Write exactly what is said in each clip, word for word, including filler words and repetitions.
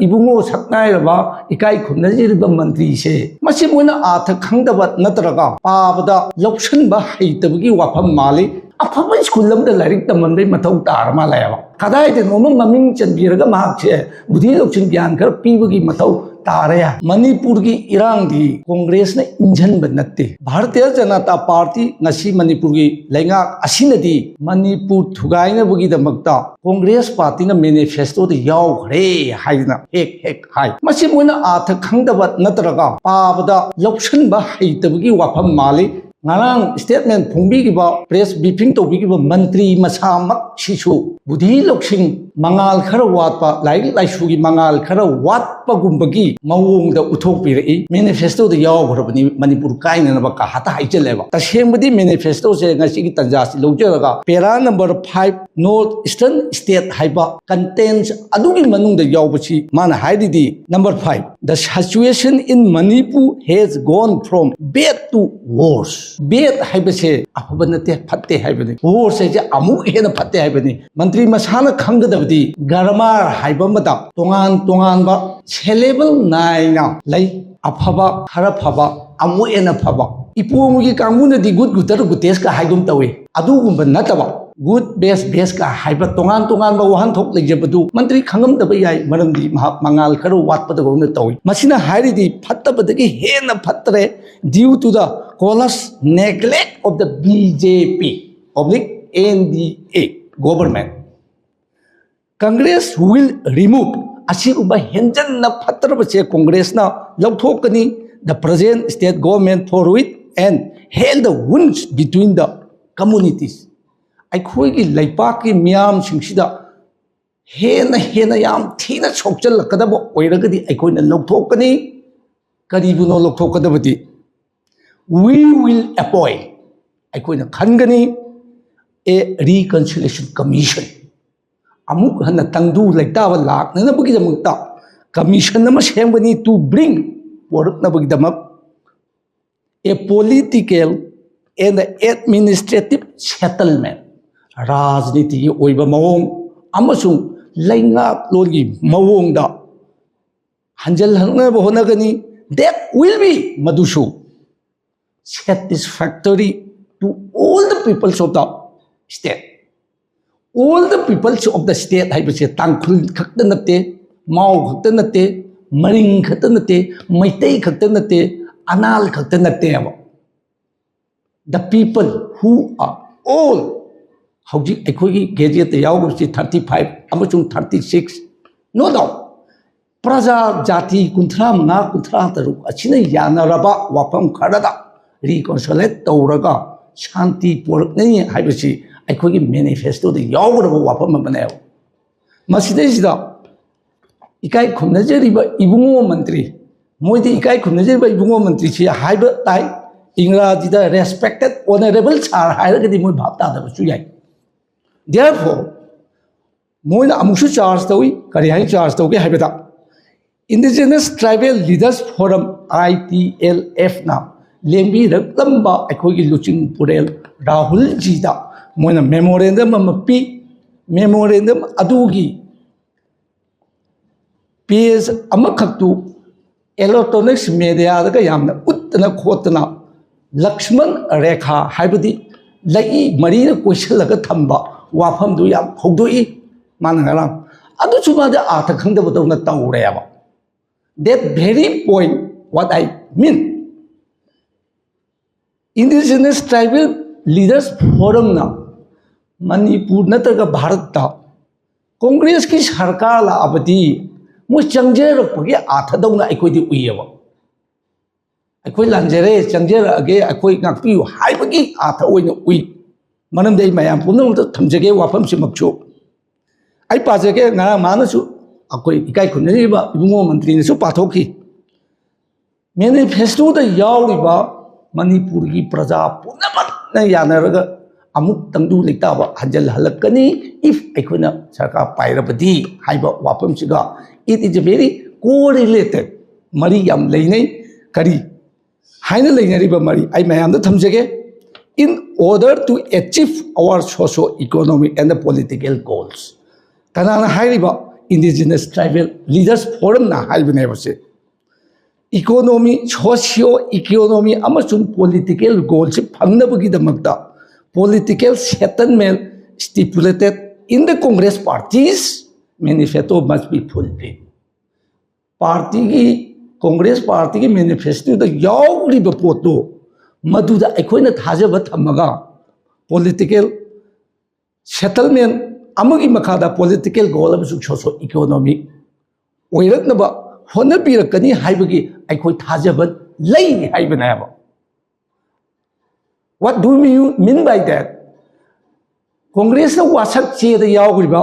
ꯏꯕꯨꯡꯉꯣ ꯁꯛꯅꯥꯏꯔꯕ, ꯏꯀꯥꯏ ꯈꯨꯝꯅꯖꯔꯤꯕ ꯃꯟꯇ꯭ꯔꯤꯁꯦ, ꯃꯁꯤ ꯃꯣꯏꯅ ꯑꯥꯊ ꯈꯪꯗꯕ ꯅꯠꯇ꯭ꯔꯒ ꯄꯥꯕꯗ ꯂꯧꯁꯤꯟꯕ ꯍꯩꯇꯕꯒꯤ ꯋꯥꯐꯝ ꯃꯥꯜꯂꯤ꯫ ꯑꯐꯕ ꯁ꯭ꯀꯨꯜ ꯑꯃꯗ ꯂꯥꯏꯔꯤꯛ ꯇꯝꯍꯟꯕꯩ ꯃꯊꯧ ꯇꯥꯔ ꯃꯥꯜꯂꯦꯕ꯫ ꯀꯗꯥꯏꯗꯅꯣꯃ ꯃꯃꯤꯡ ꯆꯟꯕꯤꯔꯒ ꯃꯍꯥꯛꯁꯦ ꯕꯨꯙꯤ ꯂꯧꯁꯤꯡ ꯒ꯭ꯌꯥꯟ ꯈꯔ ꯄꯤꯕꯒꯤ ꯃꯊꯧ ꯇꯥꯔꯦ꯫ ꯃꯅꯤꯄꯨꯔꯒꯤ ꯏꯔꯥꯡꯗꯤ ꯀꯣꯡꯒ꯭ꯔꯦꯁꯅ ꯏꯟꯖꯟꯕ ꯅꯠꯇꯦ꯫ ꯚꯥꯔꯇꯤꯌ ꯖꯅꯇꯥ ꯄꯥꯔꯇꯤ, ꯉꯁꯤ ꯃꯅꯤꯄꯨꯔꯒꯤ ꯂꯩꯉꯥꯛ ꯑꯁꯤꯅꯗꯤ ꯃꯅꯤꯄꯨꯔ ꯊꯨꯒꯥꯏꯅꯕꯒꯤꯗꯃꯛꯇ ꯀꯣꯡꯒ꯭ꯔꯦꯁ ꯄꯥꯔꯇꯤꯅ ꯃꯦꯅꯤꯐꯦꯁꯇꯣꯗ ꯌꯥꯎꯈ꯭ꯔꯦ ꯍꯥꯏꯗꯅ ꯍꯦꯛ ꯍꯦꯛ ꯍꯥꯏ꯫ ꯃꯁꯤ ꯃꯣꯏꯅ ꯑꯥꯊ ꯈꯪꯗꯕ ꯅꯠꯇ꯭ꯔꯒ ꯄꯥꯕꯗ ꯂꯧꯁꯤꯟꯕ ꯍꯩꯇꯕꯒꯤ ꯋꯥꯐꯝ ꯃꯥꯜꯂꯤ꯫ ꯉꯔꯥꯡ ꯁ꯭ꯇꯦꯠꯃꯦꯟ ꯐꯣꯡꯕꯤꯈꯤꯕ, ꯄ꯭ꯔꯦꯁ ꯕ꯭ꯔꯤꯐꯤꯡ ꯇꯧꯕꯤꯈꯤꯕ ꯃꯟꯇ꯭ꯔꯤ ꯃꯁꯥꯃꯛꯁꯤꯁꯨ ꯕꯨꯙꯤ ꯂꯧꯁꯤꯡ ꯃꯉꯥꯜ ꯈꯔ ꯋꯥꯠꯄ, ꯂꯥꯏꯔꯤꯛ ꯂꯥꯏꯁꯨꯒꯤ ꯃꯉꯥꯜ ꯈꯔ ꯋꯥꯠꯄꯒꯨꯝꯕꯒꯤ ꯃꯑꯣꯡꯗ ꯎꯠꯊꯣꯛꯄꯤꯔꯛꯏ꯫ ꯃꯦꯅꯤꯐꯦꯁꯇꯣꯗ ꯌꯥꯎꯈ꯭ꯔꯕꯅꯤ ꯃꯅꯤꯄꯨꯔ ꯀꯥꯏꯅꯅꯕ ꯀꯥ ꯍꯥꯇ ꯍꯥꯏꯖꯜꯂꯦꯕ꯫ ꯇꯁꯦꯡꯕꯗꯤ ꯃꯦꯅꯤꯐꯦꯁꯇꯣꯁꯦ ꯉꯁꯤꯒꯤ ꯇꯟꯖꯥꯁꯤ ꯂꯧꯖꯔꯒ para number five, north eastern state ꯍꯥꯏꯕ ꯀꯟꯇꯦꯟꯁ ꯑꯗꯨꯒꯤ ꯃꯅꯨꯡꯗ ꯌꯥꯎꯕꯁꯤ ꯃꯥꯅ ꯍꯥꯏꯔꯤꯗꯤ, number five, the situation in Manipur has gone from bad to worse. Bad ꯍꯥꯏꯕꯁꯦ ꯑꯐꯕ ꯅꯠꯇꯦ, ꯐꯠꯇꯦ ꯍꯥꯏꯕꯅꯤ꯫ Worse ꯍꯥꯏꯁꯦ ꯑꯃꯨꯛ ꯍꯦꯟꯅ ꯐꯠꯇꯦ ꯍꯥꯏꯕꯅꯤ꯫ ꯃꯟꯇ꯭ꯔꯤ ꯃꯁꯥꯅ ꯈꯪꯒꯗꯕꯗꯤ ꯒ꯭ꯔꯥꯃꯥꯔ ꯍꯥꯏꯕ ꯑꯃꯗ ꯇꯣꯉꯥꯟ ꯇꯣꯉꯥꯟꯕ ꯁꯦꯂꯦꯕꯜ ꯅꯥꯏꯅ ꯂꯩ꯫ ꯑꯐꯕ, ꯈꯔ ꯐꯕ, ꯑꯃꯨꯛ ꯍꯦꯟꯅ ꯐꯕ꯫ ꯏꯄꯣꯝꯒꯤ ꯀꯥꯡꯕꯨꯅꯗꯤ ꯒꯨꯗ, ꯒꯨꯇꯔ, ꯒꯨꯇꯦꯁꯀ ꯍꯥꯏꯒꯨꯝ ꯇꯧꯏ꯫ ꯑꯗꯨꯒꯨꯝꯕ ꯅꯠꯇꯕ, ꯒꯨꯗ, ꯕꯦꯁ, ꯕꯦꯁꯀ ꯍꯥꯏꯕ ꯇꯣꯉꯥꯟ ꯇꯣꯉꯥꯟꯕ ꯋꯥꯍꯟꯊꯣꯛ ꯂꯩꯖꯕꯗꯨ ꯃꯟꯇ꯭ꯔꯤ ꯈꯪꯉꯝꯗꯕ ꯌꯥꯏ, ꯃꯔꯝꯗꯤ ꯃꯍꯥꯛ ꯃꯉꯥꯜ ꯈꯔ ꯋꯥꯠꯄꯗꯧꯅ ꯇꯧꯏ꯫ ꯃꯁꯤꯅ ꯍꯥꯏꯔꯤꯗꯤ ꯐꯠꯇꯕꯗꯒꯤ ꯍꯦꯟꯅ ꯐꯠꯇ꯭ꯔꯦ, due to the callous neglect of the B J P oblique N D A government. Congress will remove, ꯑꯁꯤꯒꯨꯝꯕ ꯍꯦꯟꯖꯟꯅ ꯐꯠꯇ꯭ꯔꯕꯁꯦ ꯀꯣꯡꯒ꯭ꯔꯦꯁꯅ ꯂꯧꯊꯣꯛꯀꯅꯤ, the present state government for it and heal the wounds between the communities. ꯑꯩꯈꯣꯏꯒꯤ ꯂꯩꯄꯥꯛꯀꯤ ꯃꯤꯌꯥꯝꯁꯤꯡꯁꯤꯗ ꯍꯦꯟꯅ ꯍꯦꯟꯅ ꯌꯥꯝ ꯊꯤꯅ ꯁꯣꯛꯆꯜꯂꯛꯀꯗꯕ ꯑꯣꯏꯔꯒꯗꯤ ꯑꯩꯈꯣꯏꯅ ꯂꯧꯊꯣꯛꯀꯅꯤ꯫ ꯀꯔꯤꯕꯨꯅꯣ ꯂꯧꯊꯣꯛꯀꯗꯕꯗꯤ? We will appoint, ꯑꯩꯈꯣꯏꯅ ꯈꯟꯒꯅꯤ, a reconciliation commission. ꯑꯃꯨꯛ ꯍꯟꯅ ꯇꯪꯗꯨ ꯂꯩꯇꯥꯕ ꯂꯥꯛꯅꯅꯕꯒꯤꯗꯃꯛꯇ ꯀꯃꯤꯁꯟ ꯑꯃ ꯁꯦꯝꯒꯅꯤ, to bring, ꯄꯨꯔꯛꯅꯕꯒꯤꯗꯃꯛ, a political and administrative settlement, ꯔꯥꯖꯅꯤꯇꯤꯒꯤ ꯑꯣꯏꯕ ꯃꯑꯣꯡ ꯑꯃꯁꯨꯡ ꯂꯩꯉꯥꯛꯂꯣꯟꯒꯤ ꯃꯑꯣꯡꯗ ꯍꯟꯖꯤꯜꯍꯟꯅꯕ ꯍꯣꯠꯅꯒꯅꯤ꯫ That will be, ꯃꯗꯨꯁꯨ satisfactory to all the peoples of the state. All the peoples of the state ꯍꯥꯏꯕꯁꯦ ꯇꯥꯡꯈꯨꯜ ꯈꯛꯇ ꯅꯠꯇꯦ, ꯃꯥꯎ ꯈꯛꯇ ꯅꯠꯇꯦ, ꯃꯔꯤꯡ ꯈꯛꯇ ꯅꯠꯇꯦ, ꯃꯩꯇꯩ ꯈꯛꯇ ꯅꯠꯇꯦ, ꯑꯅꯥꯜ ꯈꯛꯇ ꯅꯠꯇꯦꯕ꯫ The people who are all, ꯍꯧꯖꯤꯛ ꯑꯩꯈꯣꯏꯒꯤ ꯒꯦꯖꯦꯠꯇ ꯌꯥꯎꯈ꯭ꯔꯤꯕꯁꯤ thirty five ꯑꯃꯁꯨꯡ thirty six, no doubt, ꯄ꯭ꯔꯖꯥ ꯖꯥꯇꯤ ꯀꯨꯟꯊ꯭ꯔꯥ ꯃꯉꯥ, ꯀꯨꯟꯊ꯭ꯔꯥ ꯇꯔꯨꯛ ꯑꯁꯤꯅ ꯌꯥꯅꯔꯕ ꯋꯥꯐꯝ ꯈꯔꯗ reconciliate ꯇꯧꯔꯒ ꯁꯥꯟꯇꯤ ꯄꯨꯔꯛꯅꯤ ꯍꯥꯏꯕꯁꯤ ꯑꯩꯈꯣꯏꯒꯤ ꯃꯦꯅꯤꯐꯦꯁꯇꯣꯗ ꯌꯥꯎꯒꯗꯕ ꯋꯥꯐꯝ ꯑꯃꯅꯦꯕ꯫ ꯃꯁꯤꯗꯩꯁꯤꯗ ꯏꯀꯥꯏ ꯈꯨꯝꯅꯖꯔꯤꯕ ꯏꯕꯨꯡꯉꯣ ꯃꯟꯇ꯭ꯔꯤ, ꯃꯣꯏꯗꯤ ꯏꯀꯥꯏ ꯈꯨꯝꯅꯖꯔꯤꯕ ꯏꯕꯨꯡꯉꯣ ꯃꯟꯇ꯭ꯔꯤꯁꯤ ꯍꯥꯏꯕ ꯇꯥꯏ, ꯏꯪꯒ꯭ꯔꯥꯖꯤꯗ respected honourable sir ꯍꯥꯏꯔꯒꯗꯤ ꯃꯣꯏ ꯚꯥꯞ ꯇꯥꯗꯕꯁꯨ ꯌꯥꯏ꯫ Therefore, ꯃꯣꯏꯅ ꯑꯃꯨꯛꯁꯨ ꯆꯥꯔꯖ ꯇꯧꯏ꯫ ꯀꯔꯤ ꯍꯥꯏꯅ ꯆꯥꯔꯖ ꯇꯧꯒꯦ ꯍꯥꯏꯕꯗ, Indigenous Tribal Leaders Forum, I T L F ꯅ ꯂꯦꯡꯕꯤꯔꯛꯂꯝꯕ ꯑꯩꯈꯣꯏꯒꯤ ꯂꯨꯆꯤꯡ ꯄꯨꯔꯦꯜ ꯔꯥꯍꯨꯜꯖꯤꯗ ꯃꯣꯏꯅ ꯃꯦꯃꯣꯔꯦꯟꯗꯝ ꯑꯃ ꯄꯤ꯫ ꯃꯦꯃꯣꯔꯦꯟꯗꯝ ꯑꯗꯨꯒꯤ ꯄꯦꯖ ꯑꯃꯈꯛꯇꯨ ꯏꯂꯦꯛꯇ꯭ꯔꯣꯅꯤꯛꯁ ꯃꯦꯗꯤꯌꯥꯗꯒ ꯌꯥꯝꯅ ꯎꯠꯇꯅ ꯈꯣꯠꯇꯅ ꯂꯛꯁꯃꯟ ꯔꯦꯈꯥ ꯍꯥꯏꯕꯗꯤ ꯂꯩꯏ ꯃꯔꯤꯅ ꯀꯣꯏꯁꯤꯜꯂꯒ ꯊꯝꯕ ꯋꯥꯐꯝꯗꯨ ꯌꯥꯝ ꯍꯧꯗꯣꯛꯏ꯫ ꯃꯥꯅ ꯉꯔꯥꯡ ꯑꯗꯨꯁꯨ ꯃꯥꯗꯤ ꯑꯥꯔꯊ ꯈꯪꯗꯕꯗꯧꯅ ꯇꯧꯔꯦꯕ꯫ That very point what I mean. Indigenous Tribal Leaders Forumꯅ Manipur ꯅꯠꯇ꯭ꯔꯒ ꯚꯥꯔꯠꯇ ꯀꯣꯡꯒ꯭ꯔꯦꯁꯀꯤ ꯁꯔꯀꯥꯔ ꯂꯥꯛꯑꯕꯗꯤ ꯃꯣꯏ ꯆꯪꯖꯔꯛꯄꯒꯤ ꯑꯥꯊꯗꯧꯅ ꯑꯩꯈꯣꯏꯗꯤ ꯎꯏꯌꯦꯕ꯫ ꯑꯩꯈꯣꯏ ꯂꯥꯟꯖꯔꯦ, ꯆꯪꯖꯔꯛꯑꯒꯦ, ꯑꯩꯈꯣꯏ ꯉꯥꯛꯄꯤꯌꯨ ꯍꯥꯏꯕꯒꯤ ꯑꯥꯊ ꯑꯣꯏꯅ ꯎꯏ꯫ ꯃꯔꯝꯗꯤ ꯑꯩ ꯃꯌꯥꯝ ꯄꯨꯝꯅꯃꯛꯇ ꯊꯝꯖꯒꯦ ꯋꯥꯐꯝꯁꯤꯃꯛꯁꯨ꯫ ꯑꯩ ꯄꯥꯖꯒꯦ, ꯉꯔꯥꯡ ꯃꯥꯅꯁꯨ, ꯑꯩꯈꯣꯏ ꯏꯀꯥꯏ ꯈꯨꯝꯅꯔꯤꯕ ꯏꯕꯨꯡꯉꯣ ꯃꯟꯇ꯭ꯔꯤꯅꯁꯨ ꯄꯥꯊꯣꯛꯈꯤ꯫ ꯃꯦꯅꯤꯐꯦꯁꯇꯣꯗ ꯌꯥꯎꯔꯤꯕ ꯃꯅꯤꯄꯨꯔꯒꯤ ꯄ꯭ꯔꯖꯥ ꯄꯨꯝꯅꯃꯛꯅ ꯌꯥꯅꯔꯒ ꯑꯃꯨꯛ ꯇꯪꯗꯨ ꯂꯩꯇꯥꯕ ꯍꯟꯖꯤꯜꯍꯜꯂꯛꯀꯅꯤ, if ꯑꯩꯈꯣꯏꯅ ꯁꯔꯀꯥꯔ ꯄꯥꯏꯔꯕꯗꯤ ꯍꯥꯏꯕ ꯋꯥꯐꯝꯁꯤꯒ it is a very correlated, ꯃꯔꯤ ꯌꯥꯝ ꯂꯩꯅꯩ꯫ ꯀꯔꯤ ꯍꯥꯏꯅ ꯂꯩꯅꯔꯤꯕ ꯃꯔꯤ ꯑꯩ ꯃꯌꯥꯝꯗ ꯊꯝꯖꯒꯦ꯫ In order to achieve our socio-economic and political goals, ꯀꯅꯥꯅ ꯍꯥꯏꯔꯤꯕ? Indigenous Tribal Leaders Forumꯅ ꯍꯥꯏꯕꯅꯦꯕ ꯁꯦ꯫ Economy, socio economy ꯑꯃꯁꯨꯡ political goalꯁꯤ ꯐꯪꯅꯕꯒꯤꯗꯃꯛꯇ political settlement stipulated in the Congress party's manifesto must be fulfilled. ꯄꯥꯔꯇꯤꯒꯤ, ꯀꯣꯡꯒ꯭ꯔꯦꯁ ꯄꯥꯔꯇꯤꯒꯤ ꯃꯦꯅꯤꯐꯦꯁꯇꯣꯗ ꯌꯥꯎꯔꯤꯕ ꯄꯣꯠꯇꯨ ꯃꯗꯨꯗ ꯑꯩꯈꯣꯏꯅ ꯊꯥꯖꯕ ꯊꯝꯃꯒ political settlement ꯑꯃꯒꯤ ꯃꯈꯥꯗ political goal ꯑꯃꯁꯨꯡ socio economic ꯑꯣꯏꯔꯛꯅꯕ ꯍꯣꯠꯅꯕꯤꯔꯛꯀꯅꯤ ꯍꯥꯏꯕꯒꯤ ꯑꯩꯈꯣꯏ ꯊꯥꯖꯕ ꯂꯩ ꯍꯥꯏꯕꯅꯦꯕ꯫ What do you mean by that? ꯀꯣꯡꯒ꯭ꯔꯦꯁꯅ ꯋꯥꯁꯛ ꯆꯦꯗ ꯌꯥꯎꯔꯤꯕ,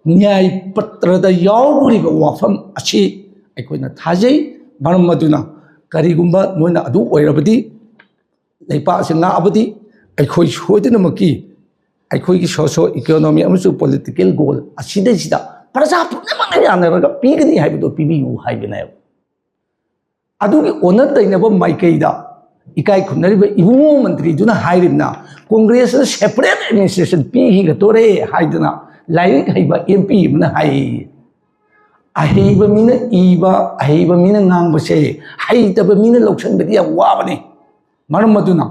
ꯅ꯭ꯌꯥꯏ ꯄꯇ꯭ꯔꯗ ꯌꯥꯎꯔꯤꯕ ꯋꯥꯐꯝ ꯑꯁꯤ ꯑꯩꯈꯣꯏꯅ ꯊꯥꯖꯩ꯫ ꯃꯔꯝ ꯑꯗꯨꯅ ꯀꯔꯤꯒꯨꯝꯕ ꯅꯣꯏꯅ ꯑꯗꯨ ꯑꯣꯏꯔꯕꯗꯤ, ꯂꯩꯄꯥꯛ ꯑꯁꯤ ꯉꯥꯛꯑꯕꯗꯤ, ꯑꯩꯈꯣꯏ ꯁꯣꯏꯗꯅꯃꯛꯀꯤ ꯑꯩꯈꯣꯏꯒꯤ socio economic ꯑꯃꯁꯨꯡ political goal ꯑꯁꯤꯗꯩꯁꯤꯗ ꯄ꯭ꯔꯖꯥ ꯄꯨꯝꯅꯃꯛꯅ ꯌꯥꯅꯔꯒ ꯄꯤꯒꯅꯤ ꯍꯥꯏꯕꯗꯣ ꯄꯤꯕꯤꯌꯨ ꯍꯥꯏꯕꯅꯦꯕ꯫ ꯑꯗꯨꯒꯤ ꯑꯣꯟꯅ ꯇꯩꯅꯕ ꯃꯥꯏꯀꯩꯗ ꯏꯀꯥꯏ ꯈꯨꯝꯅꯔꯤꯕ ꯏꯕꯨꯡꯉꯣ ꯃꯟꯇ꯭ꯔꯤꯗꯨꯅ ꯍꯥꯏꯔꯤꯕꯅ, ꯀꯣꯡꯒ꯭ꯔꯦꯁꯅ separate administration ꯄꯤꯈꯤꯒꯗꯣꯔꯦ ꯍꯥꯏꯗꯅ ꯂꯥꯏꯔꯤꯛ ꯍꯩꯕ M P ꯑꯃꯅ ꯍꯥꯏ꯫ ꯑꯍꯩꯕ ꯃꯤꯅ ꯏꯕ, ꯑꯍꯩꯕ ꯃꯤꯅ ꯉꯥꯡꯕꯁꯦ ꯍꯩꯇꯕ ꯃꯤꯅ ꯂꯧꯁꯤꯟꯕꯗꯤ ꯌꯥꯝ ꯋꯥꯕꯅꯤ꯫ ꯃꯔꯝ ꯑꯗꯨꯅ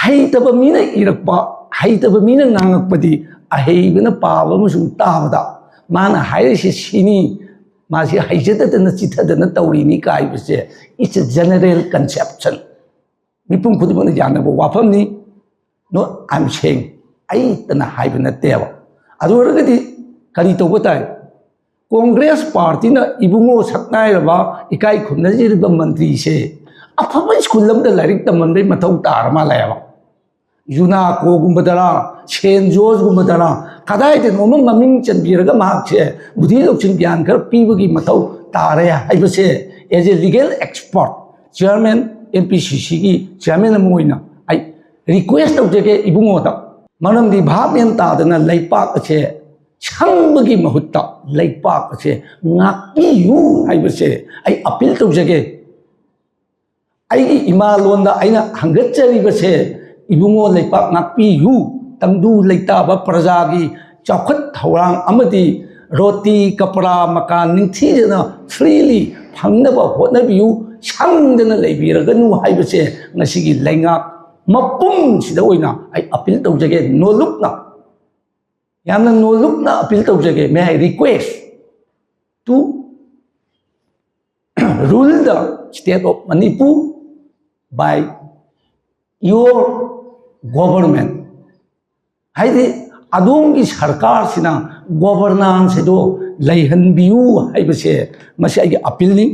ꯍꯩꯇꯕ ꯃꯤꯅ ꯏꯔꯛꯄ, ꯍꯩꯇꯕ ꯃꯤꯅ ꯉꯥꯡꯉꯛꯄꯗꯤ ꯑꯍꯩꯕꯅ ꯄꯥꯕ ꯑꯃꯁꯨꯡ ꯇꯥꯕꯗ ꯃꯥꯅ ꯍꯥꯏꯔꯤꯁꯤ ꯁꯤꯅꯤ, ꯃꯥꯁꯤ ꯍꯩꯖꯗꯗꯅ ꯆꯤꯊꯗꯅ ꯇꯧꯔꯤꯅꯤ ꯀꯥꯏꯕꯁꯦ, it's a general conception꯫ ꯃꯤꯄꯨꯝ ꯈꯨꯗꯤꯡꯃꯛꯅ ꯌꯥꯅꯕ ꯋꯥꯐꯝꯅꯤ꯫ No, I'm saying, ꯑꯩꯇꯅ ꯍꯥꯏꯕ ꯅꯠꯇꯦꯕ꯫ ꯑꯗꯨ ꯑꯣꯏꯔꯒꯗꯤ ꯀꯔꯤ ꯇꯧꯕ ꯇꯥꯏ? ꯀꯣꯡꯒ꯭ꯔꯦꯁ ꯄꯥꯔꯇꯤꯅ ꯏꯕꯨꯡꯉꯣ ꯁꯛꯅꯥꯏꯔꯕ, ꯏꯀꯥꯏ ꯈꯨꯝꯅꯖꯔꯤꯕ ꯃꯟꯇ꯭ꯔꯤꯁꯦ ꯑꯐꯕ ꯁ꯭ꯀꯨꯜ ꯑꯃꯗ ꯂꯥꯏꯔꯤꯛ ꯇꯝꯍꯟꯕꯩ ꯃꯊꯧ ꯇꯥꯔ ꯃꯥꯜꯂꯦꯕ꯫ ꯌꯨꯅꯥꯀꯣꯒꯨꯝꯕꯗꯔ, ꯁꯦꯟ ꯖꯣꯔꯖꯒꯨꯝꯕꯗꯔ, ꯀꯗꯥꯏꯗꯅꯣꯃ ꯃꯃꯤꯡ ꯆꯟꯕꯤꯔꯒ ꯃꯍꯥꯛꯁꯦ ꯕꯨꯙꯤ ꯂꯧꯁꯤꯡ ꯒ꯭ꯌꯥꯟ ꯈꯔ ꯄꯤꯕꯒꯤ ꯃꯊꯧ ꯇꯥꯔꯦ ꯍꯥꯏꯕꯁꯦ, as a legal expert, chairman, M P C Cꯒꯤ chairman ꯑꯃ ꯑꯣꯏꯅ ꯑꯩ request ꯇꯧꯖꯒꯦ ꯏꯕꯨꯡꯉꯣꯗ꯫ ꯃꯔꯝꯗꯤ ꯚꯥꯞ ꯃꯦꯟ ꯇꯥꯗꯅ ꯂꯩꯄꯥꯛ ꯑꯁꯦ ꯁꯪꯕꯒꯤ ꯃꯍꯨꯠꯇ ꯂꯩꯄꯥꯛ ꯑꯁꯦ ꯉꯥꯛꯄꯤꯌꯨ ꯍꯥꯏꯕꯁꯦ ꯑꯩ appeal ꯇꯧꯖꯒꯦ꯫ ꯑꯩꯒꯤ ꯏꯃꯥ ꯂꯣꯟꯗ ꯑꯩꯅ ꯍꯪꯒꯠꯆꯔꯤꯕꯁꯦ, ꯏꯕꯨꯡꯉꯣ ꯂꯩꯄꯥꯛ ꯉꯥꯛꯄꯤꯌꯨ, ꯇꯪꯗꯨ ꯂꯩꯇꯥꯕ ꯄ꯭ꯔꯖꯥꯒꯤ ꯆꯥꯎꯈꯠ ꯊꯧꯔꯥꯡ ꯑꯃꯗꯤ ꯔꯣꯇꯤ, ꯀꯄ꯭ꯔꯥ, ꯃꯀꯥꯟ ꯅꯤꯡꯊꯤꯖꯅ freely ꯐꯪꯅꯕ ꯍꯣꯠꯅꯕꯤꯌꯨ, ꯁꯪꯗꯅ ꯂꯩꯕꯤꯔꯒꯅꯨ ꯍꯥꯏꯕꯁꯦ ꯉꯁꯤꯒꯤ ꯂꯩꯉꯥꯛ ꯃꯄꯨꯝꯁꯤꯗ ꯑꯣꯏꯅ ꯑꯩ appeal ꯇꯧꯖꯒꯦ, ꯅꯣꯂꯨꯛꯅ, ꯌꯥꯝꯅ ꯅꯣꯂꯨꯛꯅ appeal ꯇꯧꯖꯒꯦ, may I request to rule the state of Manipur by your government. ꯍꯥꯏꯗꯤ ꯑꯗꯣꯝꯒꯤ ꯁꯔꯀꯥꯔꯁꯤꯅ governance ꯍꯥꯏꯗꯣ ꯂꯩꯍꯟꯕꯤꯌꯨ ꯍꯥꯏꯕꯁꯦ ꯃꯁꯤ ꯑꯩꯒꯤ appealꯅꯤ꯫